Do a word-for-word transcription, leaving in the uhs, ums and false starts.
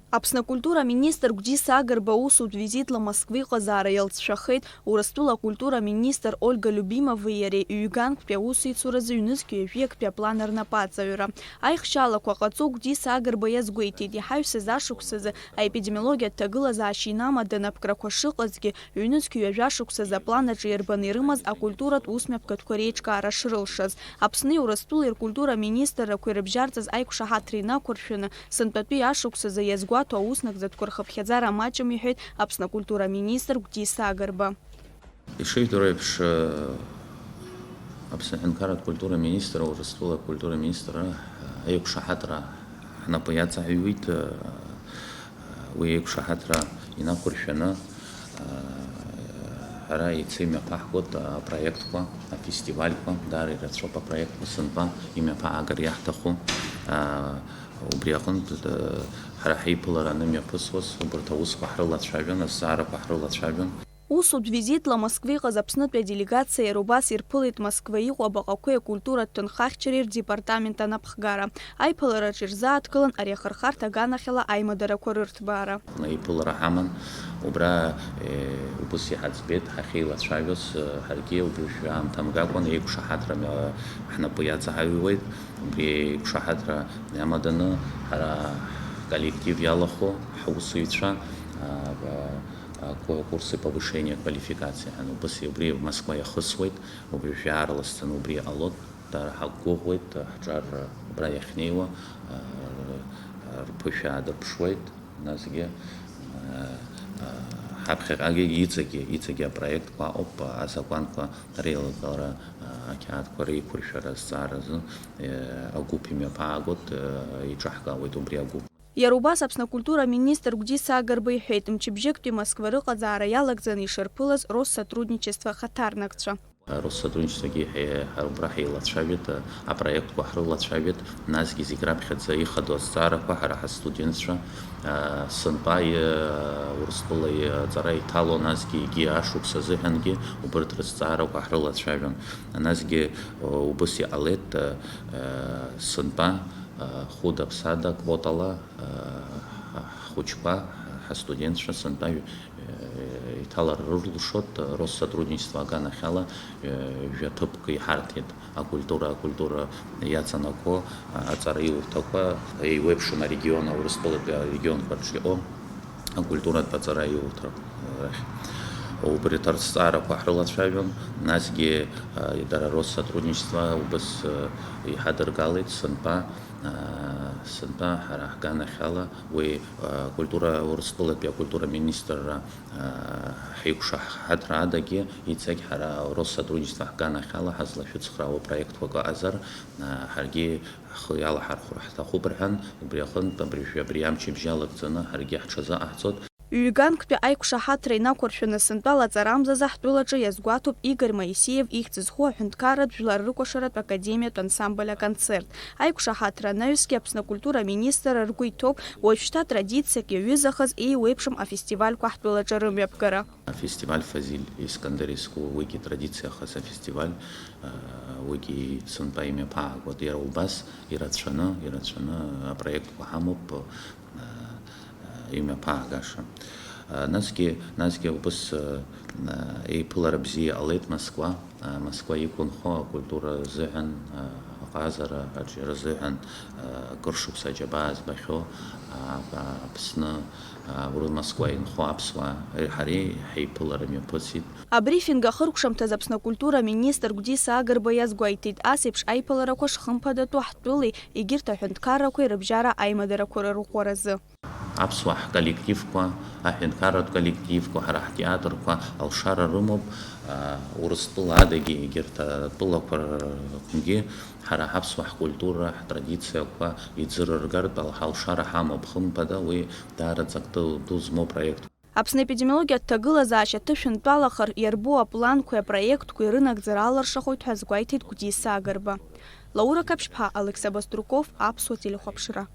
Аԥсны акультура аминистр Гәдиса Агрба усутә визитла Москва иҟазаара иалҵшәахеит. Урыстәыла акультура аминистр Ольга Любимовеи иареи ҩганктәи аусеицуразы ҩнызқьи ҩажәи актәи аплан рнапы аҵаҩра. Аихшьалақәа ҟаҵо Гәдиса Агрба иазгәеиҭеит, иҳаҩсыз ашықәсазы аепидемиологиатә ҭагылазаашьа инамаданы аԥкрақәа шыҟазгьы, ҩнызқьи ҩажәа шықәсазы аплан аҿы иарбаны ирымаз акультуратә усмҩаԥгатәқәа реиҿкаара шрылшаз. Аԥсни Урыстәылеи ркультура министррақәеи рыбжьарҵаз аиқәшаҳаҭра инақәыршәаны, сынтәатәи ашықәсазы иазгәаҭо ауснагӡатәқәа рхыԥхьаӡара амаҷым, иҳәеит Аԥсны акультура министр Гәдиса Агрба. Ишыжәдыруа еиԥш, Аԥсны аҳәынҭқарратә культура министр, Урыстәыла акультура министрра аиқәшаҳаҭра ҳнапы иаҵаҩуеит. Уи аиқәшаҳаҭра инақәыршәаны, ҳара еицеимҩаԥаҳгоит апроектқәа, афестивальқәа, даара ирацәоуп апроектқәа сынтәа имҩаԥаагар иаҳҭаху. Убри аҟынтә, ҳара ҳаиԥылараны имҩаԥысуаз убарҭ аусқәа ҳрылацәажәон, азҵаарақәа ҳрылацәажәон. Усутә визитла Москва иҟаз Аԥснытәи аделегациа иара убас ирԥылеит Москва иҟоу абаҟақәеи акультуратә ҭынхахьчареи рдепартамент анапхгара. Аиԥылараҿы ирзааҭгылан ари ахырхарҭа аганахьала аимадарақәа рырҭбаара. Аиԥылара ҳаман, убра, э, убыс иҳаӡбеит ҳахьеилацәажәоз, э, ҳаргьы убри аамҭа мгакәан еиқәшаҳаҭра мҩа-, ҳнапы иаҵаҳаҩуеит. Убри еиқәшаҳаҭра иамаданы ҳара ҳколлектив иалахәу ҳусеицәа, а, а, ку-, курсы повышения квалификации ҳәа убыс убри Москва иахысуеит, убри жәаа рласӡаны убри иҟалоит, дара ҳақәгәыӷуеит, ҳҿар убра иахьнеиуа, а, рԥышәа аадырԥшуеит, насгьы, а, а, ҳаԥхьаҟагьы иҵегьы, иҵегьы апроектқәа ыҟоуп, азакәанқәа реилыргара, а, ақьаадқәа реиқәыршәара азҵааразы, э, агәыԥ имҩаԥаагоит, э, иҿаҳкаауеит убри агәыԥ. Иара убас Аԥсны акультура аминистр Гәдиса Агрба иҳәеит, мчыбжьыктәи Москва рыҟазаара иалагӡаны ишырԥылаз Россотрудничество ахаҭарнакцәа. Россотрудничествогьы ҳе-, ҳара убра ҳеилацәажәеит, э, апроектқәа ҳрылацәажәеит, насгьы зегь раԥхьаӡа ихадоу азҵаарақәа ҳара ҳастудентцәа, э, сынтәа, э, Урыстәыла аҵара иҭало, насгьы егьи ашықәс азыҳәангьы убарҭ рызҵаарақәа ҳрылацәажәон. Насгьы, э, убыс иҟалеит, э, э, сынтәа, э, хәыда-ԥсада квотала, э, ҳхәыҷқәа, ҳастудентцәа сынтәа, э, иҭалар рылшоит, Россотрудничество аганахьала, э, жәа ҭыԥк иҳарҭеит. Акультура, акультура иаҵанакуа, а, аҵараиурҭақәа еиуеиԥшым арегион, Урыстәылатәи арегионқәа рҿы иҟоу акультуратә аҵараиурҭа рахь. Убри ҭарҵҵаарақәа ҳрылацәажәон, насгьы, а, дара Россотрудничество убыс, а, иҳадыргалеит сынтәа, а, сынтәа ҳара ҳганахьала уи, а, культура, Урыстәылатәи акультура министрра, а, ҳаиқәшаҳаҭра адагьы, иҵегь ҳара Россотрудничество ҳганахьала ҳазлашәыцхраауа проектқәак ыҟазар, а, ҳаргьы ҳхы иалаҳархәыр ҳҭахуп рҳәан, убри аҟынтә абыржәы абри амчыбжьа алагӡаны ҳаргьы ҳҽазыҟаҳҵоит. Ҩганктәи аиқәшаҳаҭра инақәыршәаны сынтәа лаҵарамзазы ҳтәылаҿы иазгәаҭоуп Игорь Моисеев ихьӡ зху аҳәынҭқарратә жәлар рыкәашаратә академиатә ансамбль аконцерт. Аиқәшаҳаҭра анаҩсгьы Аԥсны акультура аминистр ргәы иҭоуп уажәшьҭа традициак иаҩызахаз еиуеиԥшым афестивальқәа ҳтәылаҿы рымҩаԥгара. Афестиваль Фазиль Искандер изку уигьы традициахаз афестиваль, а, уигьы сынтәа имҩаԥаагоит. Иара убас ирацәаны, ирацәаны апроектқәа ҳамоуп, а, а, имҩаԥаагаша. А, насгьы, насгьы убыс, а, а, еиԥылара бзиа иҟалеит Москва. А, Москва иқәынхо акультура азыҳәан, а, аҟазара аҿиара азыҳәан, а, акыр шықәса аџьабаа збахьоу, а, Аԥсны, а, ура Москва инхо аԥсуаа, ҳареи ҳаиԥылара мҩаԥысит. Абрифинг ахыркәшамҭаз Аԥсны акультура аминистр Гәдиса Агрба иазгәеиҭеит, ас еиԥш аиԥыларақәа шхымԥадатәу ҳтәылеи егьырҭ аҳәынҭқаррақәеи рыбжьара аимадарақәа рырӷәӷәаразы. Аԥсуаа ҳколлективқәа, аҳәынҭқарратә коллективқәа, ҳара ҳтеатрқәа алшара рымоуп, а, Урыстәыла адагьы егьырҭ атәылақәа рҟынгьы ҳара ҳаԥсуаа ҳкультура, ҳтрадициақәа иӡырыргартә ал-, ҳалшара ҳамоуп, хымԥада, уи даараӡа акы ду змоу проектуп. Аԥсны аепидемиологиатә ҭагылазаашьа ҭышәынтәалахар иарбоу апланқәеи апроектқәеи рынагӡара алыршахоит ҳәа азгәеиҭеит Гәдиса Агрба. Лаура Қаԥшьԥҳа, Алықьса Баструков, Аԥсуа телехәаԥшра.